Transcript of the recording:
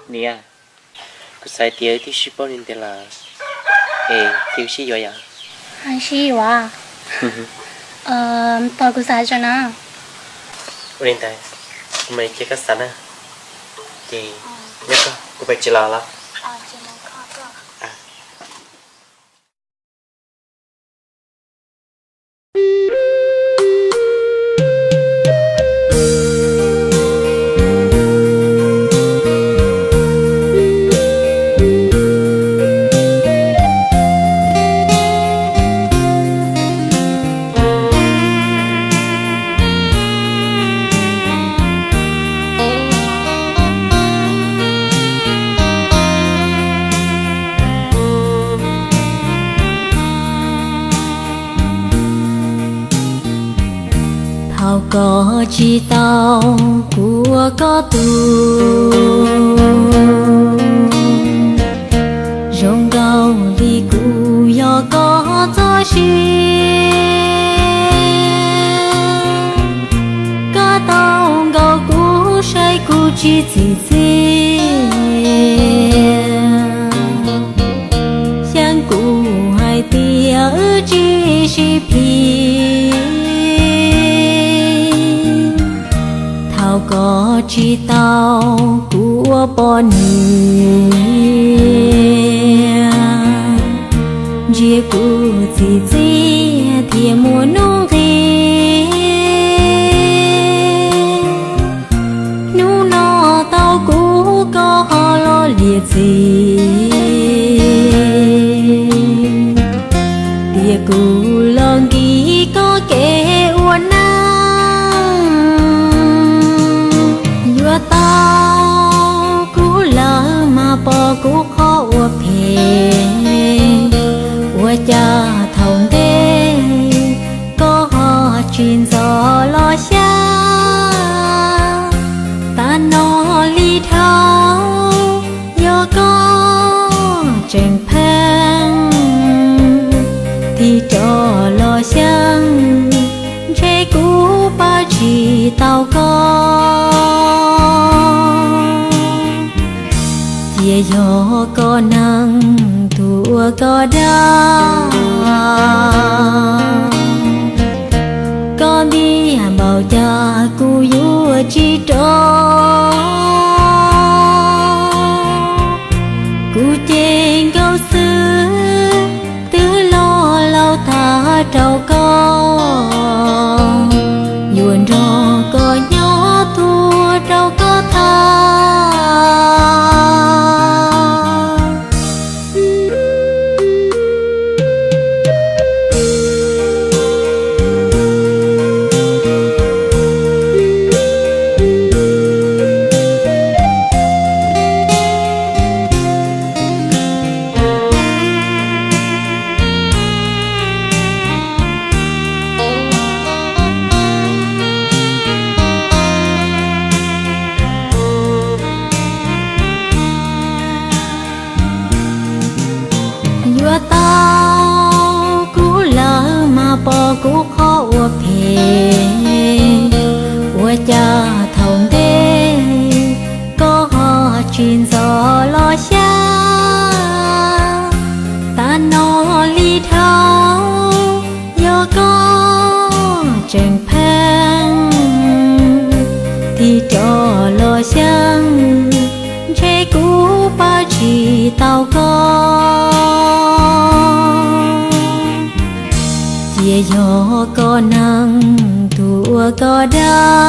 Niam, kuv xav tias wb twb sib paub li ntawd lawm, es cia wb sib yuav yom? Sib yuav? Tos kuv xav tso na. Ua li ntawd, kuv mam li cia koj xav na. Ces nyob koj, kuv pais tsev los los. Thaum koj tsis tau kuv ua koj tug, zoo nkaus li kuv yog koj txoj sia. Koj tau nkaum kuv saib kuv tsis txim txiaj, xyeej kuv hais tias wb tsis sib phim. Thaum koj tsis tau kuv ua poj niam, ntsia kuv txim txiaj thiab muaj nuj nqis. Hnub no tau kuv koj ho los liam txim, tiam kuv los nkim koj kev ua neej. Yuav tau kuv lawm mas pom kuv qhov ua phem, ua cas thaum ntej koj ho tsis ntxov los xyab. Tam no li dhau, yog koj tseem pheej tig rov los xyeej, ntshe kuv pab tsis tau koj. Cia yog koj neeg tus ua koj dag, koj ntiag npaum cas kuv yuav tsis rov. Kuv ces nkauj xwb twb los laus tag rau koj, yuav nrog koj nyob tuag rau koj tag. Yuav tau kuv lawm mas pom kuv qhov ua phem, ua cas thaum ntej koj ho tsis ntxov los xyab. Tam no li dhau, yog koj tseem pheej tig rov los xyeej, ntshe kuv pab tsis tau koj. Cia yog koj neeg tus ua koj dag,